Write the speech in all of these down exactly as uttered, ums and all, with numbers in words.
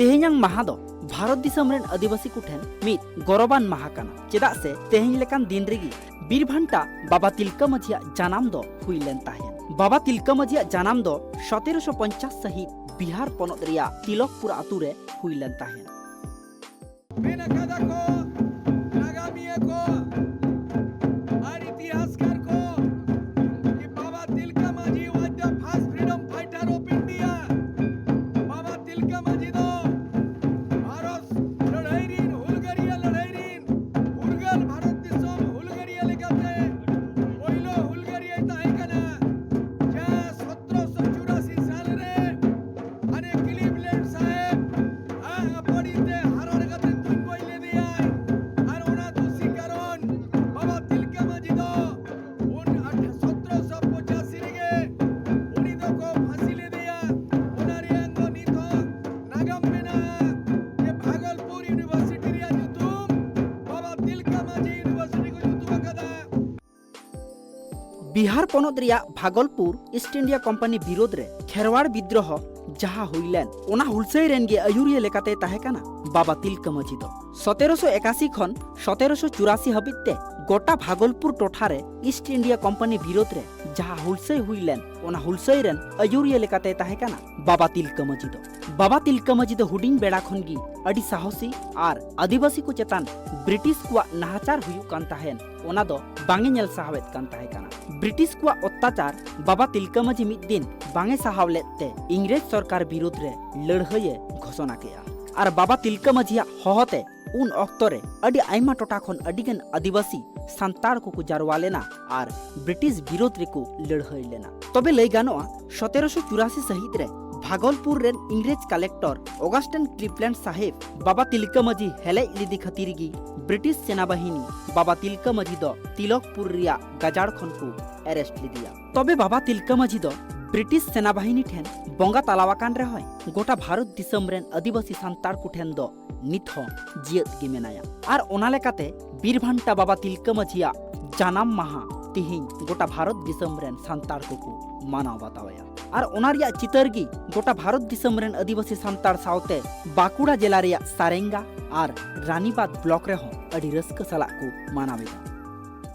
ᱛᱮᱦᱮᱧᱟᱝ ᱢᱟᱦᱟ ᱫᱚ ᱵᱷᱟᱨᱚᱛ ᱫᱤᱥᱚᱢ ᱨᱮᱱ ᱟᱹᱫᱤᱵᱟᱹᱥᱤ ᱠᱚᱴᱷᱮᱱ ᱢᱤᱫ ᱜᱚᱨᱚᱵᱟᱱ ᱢᱟᱦᱟ ᱠᱟᱱᱟ, ᱪᱮᱫᱟᱜ ᱥᱮ ᱛᱮᱦᱮᱧ ᱞᱮᱠᱟᱱ ᱫᱤᱱ ᱨᱮᱜᱮ ᱵᱤᱨᱵᱷᱟᱱᱴᱟ ᱵᱟᱵᱟ ᱛᱤᱞᱠᱟᱹ ᱢᱟᱹᱡᱷᱤᱭᱟᱜ ᱡᱟᱱᱟᱢ ᱫᱚ ᱦᱩᱭ ᱞᱮᱱ ᱛᱟᱦᱮᱸᱱ᱾ ᱵᱟᱵᱟ ᱛᱤᱞᱠᱟᱹ ᱢᱟᱹᱡᱷᱤᱭᱟᱜ ᱡᱟᱱᱟᱢ ᱫᱚ ᱥᱚᱛᱮᱨᱚᱥᱚ ᱯᱚᱧᱪᱟᱥ ᱥᱟᱹᱦᱤᱛ ᱵᱤᱦᱟᱨ ᱯᱚᱱᱚᱛ ᱨᱮᱭᱟᱜ ᱛᱤᱞᱚᱠᱯᱩᱨ ᱟᱛᱩ ᱨᱮ ᱦᱩᱭ ᱞᱮᱱ ᱛᱟᱦᱮᱸᱱ᱾ ᱢᱮᱱ ᱟᱠᱟᱫᱟ ᱠᱚ ᱱᱟᱜᱟᱢᱤᱭᱟᱹ ᱠᱚ ᱟᱨ ᱤᱛᱤᱦᱟᱥᱠᱟᱨ ᱠᱚ, ᱠᱤ ᱵᱟᱵᱟ ᱛᱤᱞᱠᱟᱹ ᱢᱟᱹᱡᱷᱤ was the first freedom fighter of India. ᱵᱟᱵᱟ ᱛᱤᱞᱠᱟᱹ ᱢᱟᱹᱡᱷᱤ ᱫᱚ ᱵᱷᱟᱨᱚᱛ ᱞᱟᱹᱲᱦᱟᱹᱭ ᱨᱤᱱ, ᱦᱩᱞᱜᱟᱹᱨᱤᱭᱟᱹ ᱞᱟᱹᱲᱦᱟᱹᱭ ᱨᱤᱱ, ᱯᱷᱩᱨᱜᱟᱹᱞ ᱵᱷᱟᱨᱚᱛ ᱫᱤᱥᱚᱢ ᱦᱩᱞᱜᱟᱹᱨᱤᱭᱟᱹ ᱞᱮᱠᱟᱛᱮ ᱯᱳᱭᱞᱳ ᱦᱩᱞᱜᱟᱹᱨᱤᱭᱟᱹᱭ ᱛᱟᱦᱮᱸ ᱠᱟᱱᱟ, ᱡᱟᱦᱟᱸ ᱥᱚᱛᱨᱚᱥᱚ ᱪᱩᱨᱟᱥᱤ ᱥᱟᱞ ᱨᱮ ᱟᱨᱮ ᱠᱞᱤᱵᱞᱮᱱᱰ ᱥᱟᱦᱮᱵ ᱟᱜ ᱟᱯᱟᱲᱤ ᱛᱮ ᱦᱟᱨᱟᱲ ᱠᱟᱛᱮ ᱛᱩᱧ ᱜᱚᱡ ᱞᱮᱫᱮᱭᱟᱭ᱾ ᱟᱨ ᱚᱱᱟ ᱫᱩᱥᱤ ᱠᱟᱨᱚᱱ ᱵᱟᱵᱟ ᱛᱤᱞᱠᱟᱹ ᱢᱟᱹᱡᱷᱤ ᱫᱚ ᱩᱱ ᱟᱴ-, ᱥᱚᱛᱨᱚᱥᱚ ᱯᱚᱸᱪᱟᱥᱤ ᱨᱮᱜᱮ ᱩᱱᱤ ᱫᱚᱠᱚ ᱯᱷᱟᱸᱥᱤ ᱞᱮᱫᱮᱭᱟ᱾ ᱚᱱᱟ ᱨᱮᱭᱟᱜ ᱫᱚ ᱱᱤᱛ ᱦᱚᱸ ᱱᱟᱜᱟᱢ ᱢᱮᱱᱟᱜᱼᱟ ᱡᱮ ᱵᱷᱟᱜᱚᱞᱯᱩᱨ ᱤᱭᱩᱱᱤᱵᱷᱟᱨᱥᱤᱴᱤ ᱨᱮᱭᱟᱜ ᱧᱩᱛᱩᱢ ᱵᱟᱵᱟ ᱛᱤᱞᱠᱟᱹ ᱢᱟᱹᱡᱷᱤ ᱤᱭᱩᱱᱤᱵᱷᱟᱨᱥᱤᱴᱤ ᱠᱚ ᱧᱩᱛᱩᱢ ᱟᱠᱟᱫᱟ᱾ ᱵᱤᱦᱟᱨ ᱯᱚᱱᱚᱛ ᱨᱮᱭᱟᱜ ᱵᱷᱟᱜᱚᱞᱯᱩᱨ ᱤᱥᱴ ᱤᱱᱰᱤᱭᱟ ᱠᱳᱢᱯᱟᱱᱤ ᱵᱤᱨᱳᱫᱷ ᱨᱮ ᱠᱷᱮᱨᱣᱟᱲ ᱵᱤᱫᱽᱨᱚᱦᱚ ᱡᱟᱦᱟᱸ ᱦᱩᱭ ᱞᱮᱱ, ᱚᱱᱟ ᱦᱩᱞᱥᱟᱹᱭ ᱨᱮᱱ ᱜᱮ ᱟᱹᱭᱩᱨᱤᱭᱟᱹ ᱞᱮᱠᱟᱛᱮ ᱛᱟᱦᱮᱸ ᱠᱟᱱᱟ ᱵᱟᱵᱟ ᱛᱤᱞᱠᱟᱹ ᱢᱟᱹᱡᱷᱤ ᱫᱚ᱾ ᱥᱚᱛᱮᱨᱚᱥᱚ ᱮᱠᱟᱥᱤ ᱠᱷᱚᱱ ᱥᱚᱛᱮᱨᱚᱥᱚ ᱪᱩᱨᱟᱥᱤ ᱦᱟᱹᱵᱤᱡ ᱛᱮ ᱜᱚᱴᱟ ᱵᱷᱟᱜᱚᱞᱯᱩᱨ ᱴᱚᱴᱷᱟ ᱨᱮ ᱤᱥᱴ ᱤᱱᱰᱤᱭᱟ ᱠᱳᱢᱯᱟᱱᱤ ᱵᱤᱨᱳᱫᱷ ᱨᱮ ᱡᱟᱦᱟᱸ ᱦᱩᱞᱥᱟᱹᱭ ᱦᱩᱭ ᱞᱮᱱ, ᱚᱱᱟ ᱦᱩᱞᱥᱟᱹᱭ ᱨᱮᱱ ᱟᱹᱭᱩᱨᱤᱭᱟᱹ ᱞᱮᱠᱟᱛᱮ ᱛᱟᱦᱮᱸ ᱠᱟᱱᱟ ᱵᱟᱵᱟ ᱛᱤᱞᱠᱟᱹ ᱢᱟᱹᱡᱷᱤ ᱫᱚ᱾ ᱵᱟᱵᱟ ᱛᱤᱞᱠᱟᱹ ᱢᱟᱹᱡᱷᱤ ᱫᱚ ᱦᱩᱰᱤᱧ ᱵᱮᱲᱟ ᱠᱷᱚᱱ ᱜᱮ ᱟᱹᱰᱤ ᱥᱟᱦᱚᱥᱤ ᱟᱨ ᱟᱹᱫᱤᱵᱟᱹᱥᱤ ᱠᱚ ᱪᱮᱛᱟᱱ ᱵᱨᱤᱴᱤᱥ ᱠᱚᱣᱟᱜ ᱱᱟᱦᱟᱪᱟᱨ ᱦᱩᱭᱩᱜ ᱠᱟᱱ ᱛᱟᱦᱮᱸᱱ, ᱚᱱᱟ ᱫᱚ ᱵᱟᱝ ᱮ ᱧᱮᱞ ᱥᱟᱦᱟᱣᱮᱫ ᱠᱟᱱ ᱛᱟᱦᱮᱸ ᱠᱟᱱᱟ᱾ ᱵᱨᱤᱴᱤᱥ ᱠᱚᱣᱟᱜ ᱚᱛᱛᱟᱪᱟᱨ ᱵᱟᱵᱟ ᱛᱤᱞᱠᱟᱹ ᱢᱟᱹᱡᱷᱤ ᱢᱤᱫ ᱫᱤᱱ ᱵᱟᱝ ᱮ ᱥᱟᱦᱟᱣ ᱞᱮᱫ ᱛᱮ ᱤᱝᱨᱮᱡᱽ ᱥᱚᱨᱠᱟᱨ ᱵᱤᱨᱩᱫᱷ ᱨᱮ ᱞᱟᱹᱲᱦᱟᱹᱭ ᱮ ᱜᱷᱳᱥᱚᱱᱟ ᱠᱮᱫᱼᱟ᱾ ᱟᱨ ᱵᱟᱵᱟ ᱛᱤᱞᱠᱟᱹ ᱢᱟᱹᱡᱷᱤᱭᱟᱜ ᱦᱚᱦᱚ ᱛᱮ ᱩᱱ ᱚᱠᱛᱚ ᱨᱮ ᱟᱹᱰᱤ ᱟᱭᱢᱟ ᱴᱚᱴᱷᱟ ᱠᱷᱚᱱ ᱟᱹᱰᱤ ᱜᱟᱱ ᱟᱹᱫᱤᱵᱟᱹᱥᱤ ᱥᱟᱱᱛᱟᱲ ᱠᱚᱠᱚ ᱡᱟᱨᱣᱟ ᱞᱮᱱᱟ ᱟᱨ ᱵᱨᱤᱴᱤᱥ ᱵᱤᱨᱩᱫᱷ ᱨᱮᱠᱚ ᱞᱟᱹᱲᱦᱟᱹᱭ ᱞᱮᱱᱟ᱾ ᱛᱚᱵᱮ ᱞᱟᱹᱭ ᱜᱟᱱᱚᱜᱼᱟ, ᱥᱚᱛᱮᱨᱚᱥᱚ ᱪᱩᱨᱟᱥᱤ ᱥᱟᱹᱦᱤᱛ ᱨᱮ ᱵᱷᱟᱜᱚᱞᱯᱩᱨ ᱨᱮᱱ ᱤᱝᱨᱮᱡᱽ ᱠᱟᱞᱮᱠᱴᱚᱨ ᱚᱜᱟᱥᱴᱤᱱ ᱠᱞᱤᱯᱞᱮᱱᱰ ᱥᱟᱦᱮᱵᱽ ᱵᱟᱵᱟ ᱛᱤᱞᱠᱟᱹ ᱢᱟᱹᱡᱷᱤ ᱦᱮᱞᱮᱡ ᱞᱮᱫᱮ ᱠᱷᱟᱹᱛᱤᱨ ᱜᱮ ᱵᱨᱤᱴᱤᱥ ᱥᱮᱱᱟᱵᱟᱦᱤᱱᱤ ᱵᱟᱵᱟ ᱛᱤᱞᱠᱟᱹ ᱢᱟᱹᱡᱷᱤ ᱫᱚ ᱛᱤᱞᱚᱠᱯᱩᱨ ᱨᱮᱭᱟᱜ ᱜᱟᱡᱟᱲ ᱠᱷᱚᱱ ᱠᱚ ᱮᱨᱮᱥᱴ ᱞᱮᱫᱮᱭᱟ᱾ ᱛᱚᱵᱮ ᱵᱟᱵᱟ ᱛᱤᱞᱠᱟᱹ ᱢᱟᱹᱡᱷᱤ ᱫᱚ ᱵᱨᱤᱴᱤᱥ ᱥᱮᱱᱟᱵᱟᱦᱤᱱᱤ ᱴᱷᱮᱱ ᱵᱚᱸᱜᱟ ᱛᱟᱞᱟᱣᱟᱠᱟᱱ ᱨᱮᱦᱚᱸᱭ, ᱜᱚᱴᱟ ᱵᱷᱟᱨᱚᱛ ᱫᱤᱥᱚᱢ ᱨᱮᱱ ᱟᱹᱫᱤᱵᱟᱹᱥᱤ ᱥᱟᱱᱛᱟᱲ ᱠᱚᱴᱷᱮᱱ ᱫᱚ ᱱᱤᱛ ᱦᱚᱸ ᱡᱤᱭᱟᱹᱫ ᱜᱮ ᱢᱮᱱᱟᱭᱟ᱾ ᱟᱨ ᱚᱱᱟ ᱞᱮᱠᱟᱛᱮ ᱵᱤᱨᱵᱷᱟᱱᱴᱟ ᱵᱟᱵᱟ ᱛᱤᱞᱠᱟᱹ ᱢᱟᱹᱡᱷᱤᱭᱟᱜ ᱡᱟᱱᱟᱢ ᱢᱟᱦᱟ ᱛᱤᱦᱤᱧ ᱜᱚᱴᱟ ᱵᱷᱟᱨᱚᱛ ᱫᱤᱥᱚᱢ ᱨᱮᱱ ᱥᱟᱱᱛᱟᱲ ᱠᱚᱠᱚ ᱢᱟᱱᱟᱣ ᱵᱟᱛᱟᱣᱮᱭᱟ᱾ ᱟᱨ ᱚᱱᱟ ᱨᱮᱭᱟᱜ ᱪᱤᱛᱟᱹᱨ ᱜᱮ ᱜᱚᱴᱟ ᱵᱷᱟᱨᱚᱛ ᱫᱤᱥᱚᱢ ᱨᱮᱱ ᱟᱹᱫᱤᱵᱟᱹᱥᱤ ᱥᱟᱱᱛᱟᱲ ᱥᱟᱶᱛᱮ ᱵᱟᱸᱠᱩᱲᱟ ᱡᱮᱞᱟ ᱨᱮᱭᱟᱜ ᱥᱟᱨᱮᱝᱜᱟ ᱟᱨ ᱨᱟᱱᱤᱵᱟᱸᱫᱷ ᱵᱞᱚᱠ ᱨᱮᱦᱚᱸ ᱟᱹᱰᱤ ᱨᱟᱹᱥᱠᱟᱹ ᱥᱟᱞᱟᱜ ᱠᱚ ᱢᱟᱱᱟᱣ ᱮᱫᱟ᱾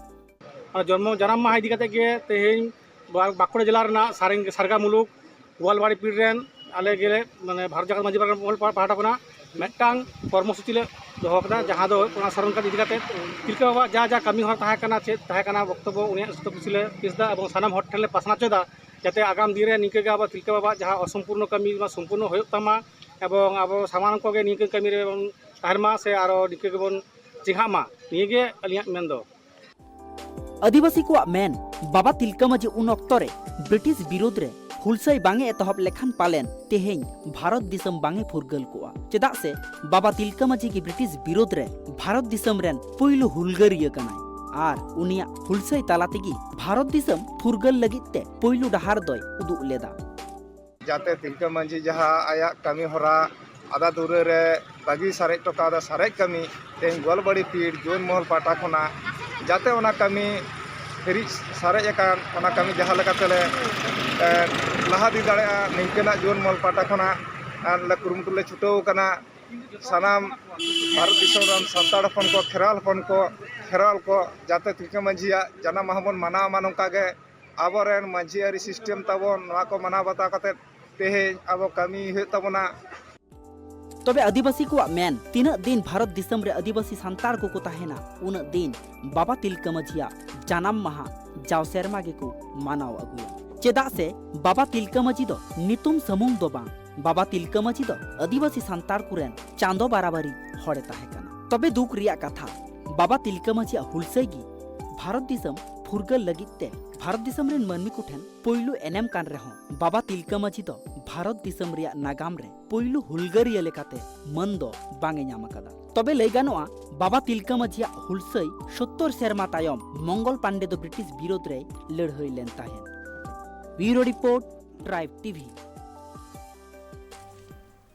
ᱟᱨ ᱡᱚᱱᱢᱚ ᱡᱟᱱᱟᱢ ᱢᱟᱦᱟ ᱤᱫᱤ ᱠᱟᱛᱮ ᱜᱮ ᱛᱮᱦᱮᱧ ᱵᱟ-, ᱵᱟᱸᱠᱩᱲᱟ ᱡᱮᱞᱟ ᱨᱮᱱᱟᱜ ᱥᱟᱨᱮᱝ-, ᱥᱟᱨᱜᱟ ᱢᱩᱞᱩᱠ ᱜᱳᱣᱟᱞᱵᱟᱲᱤ ᱯᱤᱲ ᱨᱮᱱ ᱟᱞᱮ ᱜᱮᱞᱮ, ᱢᱟᱱᱮ, ᱵᱷᱟᱨᱚᱛ ᱡᱟᱠᱟᱛ ᱢᱟᱹᱡᱷᱤ ᱯᱟᱦᱴᱟ ᱠᱷᱚᱱᱟᱜ ᱢᱤᱫᱴᱟᱝ ᱠᱚᱨᱢᱚᱥᱩᱪᱤ ᱞᱮ ᱫᱚᱦᱚ ᱠᱟᱫᱟ, ᱡᱟᱦᱟᱸ ᱫᱚ ᱦᱩᱭᱩᱜ ᱠᱟᱱᱟ ᱥᱟᱨᱚᱱ ᱠᱟᱨᱰ ᱤᱫᱤ ᱠᱟᱛᱮ ᱛᱤᱞᱠᱟᱹ ᱵᱟᱵᱟᱣᱟᱜ ᱡᱟ ᱡᱟ ᱠᱟᱹᱢᱤ ᱦᱚᱨᱟ ᱛᱟᱦᱮᱸ ᱠᱟᱱᱟ, ᱪᱮᱫ ᱛᱟᱦᱮᱸ ᱠᱟᱱᱟ, ᱵᱚᱠᱛᱚᱵᱵᱚ ᱩᱱᱤᱭᱟᱜ ᱡᱚᱛᱚ ᱠᱤᱪᱷᱩ ᱞᱮ ᱯᱮᱥ ᱮᱫᱟ ᱮᱵᱚᱝ ᱥᱟᱱᱟᱢ ᱦᱚᱲ ᱴᱷᱮᱱ ᱞᱮ ᱯᱟᱥᱱᱟᱣ ᱦᱚᱪᱚᱭᱮᱫᱟ, ᱡᱟᱛᱮ ᱟᱜᱟᱢ ᱫᱤᱱ ᱨᱮ ᱱᱤᱝᱠᱟᱹ ᱜᱮ ᱟᱵᱚ ᱛᱤᱞᱠᱟᱹ ᱵᱟᱵᱟᱣᱟᱜ ᱡᱟᱦᱟᱸ ᱚᱥᱚᱢᱯᱩᱨᱱᱚ ᱠᱟᱹᱢᱤ, ᱚᱱᱟ ᱥᱚᱢᱯᱩᱨᱱᱚ ᱦᱩᱭᱩᱜ ᱛᱟᱢᱟ ᱮᱵᱚᱝ ᱟᱵᱚ ᱥᱟᱱᱟᱢ ᱠᱚᱜᱮ ᱱᱤᱝᱠᱟᱹ ᱠᱟᱹᱢᱤ ᱨᱮ ᱵᱚᱱ ᱛᱟᱦᱮᱱ ᱢᱟ ᱥᱮ ᱟᱨᱚ ᱱᱤᱝᱠᱟᱹ ᱜᱮᱵᱚᱱ ᱪᱮᱸᱜᱷᱟᱜ ᱢᱟ, ᱱᱤᱭᱟᱹ ᱜᱮ ᱟᱹᱞᱤᱧᱟᱜ ᱢᱮᱱ ᱫᱚ᱾ ᱟᱹᱫᱤᱵᱟᱹᱥᱤ ᱠᱚᱣᱟᱜ ᱢᱮᱱ, ᱵᱟᱵᱟ ᱛᱤᱞᱠᱟᱹ ᱢᱟᱹᱡᱷᱤ ᱩᱱ ᱚᱠᱛᱚ ᱨᱮ ᱵᱨᱤᱴᱤᱥ ᱵᱤᱨᱩᱫᱽ ᱨᱮ ᱦᱩᱞᱥᱟᱹᱭ ᱵᱟᱝ ᱮ ᱮᱛᱚᱦᱚᱵ ᱞᱮᱠᱷᱟᱱ ᱯᱟᱞᱮᱱ ᱛᱮᱦᱮᱧ ᱵᱷᱟᱨᱚᱛ ᱫᱤᱥᱚᱢ ᱵᱟᱝ ᱮ ᱯᱷᱩᱨᱜᱟᱹᱞ ᱠᱚᱜᱼᱟ᱾ ᱪᱮᱫᱟᱜ ᱥᱮ ᱵᱟᱵᱟ ᱛᱤᱞᱠᱟᱹ ᱢᱟᱹᱡᱷᱤ ᱜᱮ ᱵᱨᱤᱴᱤᱥ ᱵᱤᱨᱩᱫᱽ ᱨᱮ ᱵᱷᱟᱨᱚᱛ ᱫᱤᱥᱚᱢ ᱨᱮᱱ ᱯᱩᱭᱞᱩ ᱦᱩᱞᱜᱟᱹᱨᱤᱭᱟᱹ ᱠᱟᱱᱟᱭ ᱟᱨ ᱩᱱᱤᱭᱟᱜ ᱦᱩᱞᱥᱟᱹᱭ ᱛᱟᱞᱟ ᱛᱮᱜᱮ ᱵᱷᱟᱨᱚᱛ ᱫᱤᱥᱚᱢ ᱯᱷᱩᱨᱜᱟᱹᱞ ᱞᱟᱹᱜᱤᱫ ᱛᱮ ᱯᱩᱭᱞᱩ ᱰᱟᱦᱟᱨ ᱫᱚᱭ ᱩᱫᱩᱜ ᱞᱮᱫᱟ᱾ ᱡᱟᱛᱮ ᱛᱤᱞᱠᱟᱹ ᱢᱟᱹᱡᱷᱤ ᱡᱟᱦᱟᱸ ᱟᱭᱟᱜ ᱠᱟᱹᱢᱤ ᱦᱚᱨᱟ ᱟᱫᱟ ᱫᱩᱨᱟᱹ ᱨᱮ ᱵᱟᱹᱜᱤ ᱥᱟᱨᱮᱡ ᱦᱚᱴᱚ ᱠᱟᱣᱫᱟ, ᱥᱟᱨᱮᱡ ᱠᱟᱹᱢᱤ, ᱛᱮᱦᱮᱧ ᱜᱳᱣᱟᱞᱵᱟᱲᱤ ᱯᱤᱲ ᱡᱩᱣᱟᱹᱱ ᱢᱚᱦᱚᱞ ᱯᱟᱦᱴᱟ ᱠᱷᱚᱱᱟᱜ ᱡᱟᱛᱮ ᱚᱱᱟ ᱠᱟᱹᱢᱤ ᱦᱤᱨᱤᱡ ᱥᱟᱨᱮᱡ ᱟᱠᱟᱱ, ᱚᱱᱟ ᱠᱟᱹᱢᱤ ᱡᱟᱦᱟᱸ ᱞᱮᱠᱟ ᱛᱮᱞᱮ, ᱮ, ᱞᱟᱦᱟ ᱤᱫᱤ ᱫᱟᱲᱮᱭᱟᱜᱼᱟ, ᱱᱤᱝᱠᱟᱹᱱᱟᱜ ᱡᱩᱣᱟᱹᱱ ᱢᱚᱦᱚᱞ ᱯᱟᱦᱴᱟ ᱠᱷᱚᱱᱟᱜ, ᱟᱨ ᱞᱮ ᱠᱩᱨᱩᱢᱩᱴᱩ ᱞᱮ ᱪᱷᱩᱴᱟᱹᱣ ᱟᱠᱟᱱᱟ᱾ ᱥᱟᱱᱟᱢ ᱵᱷᱟᱨᱚᱛ ᱫᱤᱥᱚᱢ ᱨᱮᱱ ᱥᱟᱱᱛᱟᱲ ᱦᱚᱯᱚᱱ ᱠᱚ, ᱠᱷᱮᱨᱣᱟᱞ ᱦᱚᱯᱚᱱ ᱠᱚ, ᱠᱷᱮᱨᱣᱟᱞ ᱠᱚ, ᱡᱟᱛᱮ ᱛᱤᱞᱠᱟᱹ ᱢᱟᱹᱡᱷᱤᱭᱟᱜ ᱡᱟᱱᱟᱢ ᱢᱟᱦᱟ ᱵᱚᱱ ᱢᱟᱱᱟᱣ ᱢᱟ ᱱᱚᱝᱠᱟ ᱜᱮ᱾ ᱟᱵᱚᱨᱮᱱ ᱢᱟᱹᱡᱷᱤ ᱟᱹᱨᱤ ᱥᱤᱥᱴᱮᱢ ᱛᱟᱵᱚᱱ, ᱱᱚᱣᱟ ᱠᱚ ᱢᱟᱱᱟᱣ ᱵᱟᱛᱟᱣ ᱠᱟᱛᱮ ᱛᱮᱦᱮᱧ ᱟᱵᱚ ᱠᱟᱹᱢᱤ ᱦᱩᱭᱩᱜ ᱛᱟᱵᱚᱱᱟ᱾ ᱛᱚᱵᱮ ᱟᱹᱫᱤᱵᱟᱹᱥᱤ ᱠᱚᱣᱟᱜ ᱢᱮᱱ, ᱛᱤᱱᱟᱹᱜ ᱫᱤᱱ ᱵᱷᱟᱨᱚᱛ ᱫᱤᱥᱚᱢ ᱨᱮ ᱟᱹᱫᱤᱵᱟᱹᱥᱤ ᱥᱟᱱᱛᱟᱲ ᱠᱚᱠᱚ ᱛᱟᱦᱮᱱᱟ, ᱩᱱᱟᱹᱜ ᱫᱤᱱ ᱵᱟᱵᱟ ᱛᱤᱞᱠᱟᱹ ᱢᱟᱹᱡᱷᱤᱭᱟᱜ ᱡᱟᱱᱟᱢ ᱢᱟᱦᱟ ᱡᱟᱣ ᱥᱮᱨᱢᱟ ᱜᱮᱠᱚ ᱢᱟᱱᱟᱣ ᱟᱹᱜᱩᱭᱟ᱾ ᱪᱮᱫᱟᱜ ᱥᱮ ᱵᱟᱵᱟ ᱛᱤᱞᱠᱟᱹ ᱢᱟᱹᱡᱷᱤ ᱫᱚ ᱧᱩᱛᱩᱢ ᱥᱩᱢᱩᱝ ᱫᱚ ᱵᱟᱝ, ᱵᱟᱵᱟ ᱛᱤᱞᱠᱟᱹ ᱢᱟᱹᱡᱷᱤ ᱫᱚ ᱟᱹᱫᱤᱵᱟᱹᱥᱤ ᱥᱟᱱᱛᱟᱲ ᱠᱚᱨᱮᱱ ᱪᱟᱸᱫᱚ ᱵᱟᱨᱟᱵᱟᱨᱤ ᱦᱚᱲᱮ ᱛᱟᱦᱮᱸ ᱠᱟᱱᱟ᱾ ᱛᱚᱵᱮ ᱫᱩᱠ ᱨᱮᱭᱟᱜ ᱠᱟᱛᱷᱟ, ᱵᱟᱵᱟ ᱛᱤᱞᱠᱟᱹ ᱢᱟᱹᱡᱷᱤᱭᱟᱜ ᱦᱩᱞᱥᱟᱹᱭ ᱜᱮ ᱵᱷᱟᱨᱚᱛ ᱫᱤᱥᱚᱢ ᱯᱷᱩᱨᱜᱟᱹᱞ ᱞᱟᱹᱜᱤᱫ ᱛᱮ ᱵᱷᱟᱨᱚᱛ ᱫᱤᱥᱚᱢ ᱨᱮᱱ ᱢᱟᱹᱱᱢᱤ ᱠᱚᱴᱷᱮᱱ ᱯᱩᱭᱞᱩ ᱮᱱᱮᱢ ᱠᱟᱱ ᱨᱮᱦᱚᱸ, ᱵᱟᱵᱟ ᱛᱤᱞᱠᱟᱹ ᱢᱟᱹᱡᱷᱤ ᱫᱚ ᱵᱷᱟᱨᱚᱛ ᱫᱤᱥᱚᱢ ᱨᱮᱭᱟᱜ ᱱᱟᱜᱟᱢ ᱨᱮ ᱯᱩᱭᱞᱩ ᱦᱩᱞᱜᱟᱹᱨᱤᱭᱟᱹ ᱞᱮᱠᱟᱛᱮ ᱢᱟᱹᱱ ᱫᱚ ᱵᱟᱝ ᱮ ᱧᱟᱢ ᱟᱠᱟᱫᱟ᱾ ᱛᱚᱵᱮ ᱞᱟᱹᱭ ᱜᱟᱱᱚᱜᱼᱟ, ᱵᱟᱵᱟ ᱛᱤᱞᱠᱟᱹ ᱢᱟᱹᱡᱷᱤᱭᱟᱜ ᱦᱩᱞᱥᱟᱹᱭ ᱥᱳᱛᱛᱳᱨ ᱥᱮᱨᱢᱟ ᱛᱟᱭᱚᱢ ᱢᱚᱝᱜᱚᱞ ᱯᱟᱱᱰᱮ ᱫᱚ ᱵᱨᱤᱴᱤᱥ ᱵᱤᱨᱳᱫᱷ ᱨᱮᱭ ᱞᱟᱹᱲᱦᱟᱹᱭ ᱞᱮᱱ ᱛᱟᱦᱮᱸᱫ᱾ Bureau Report, Tribe TV᱾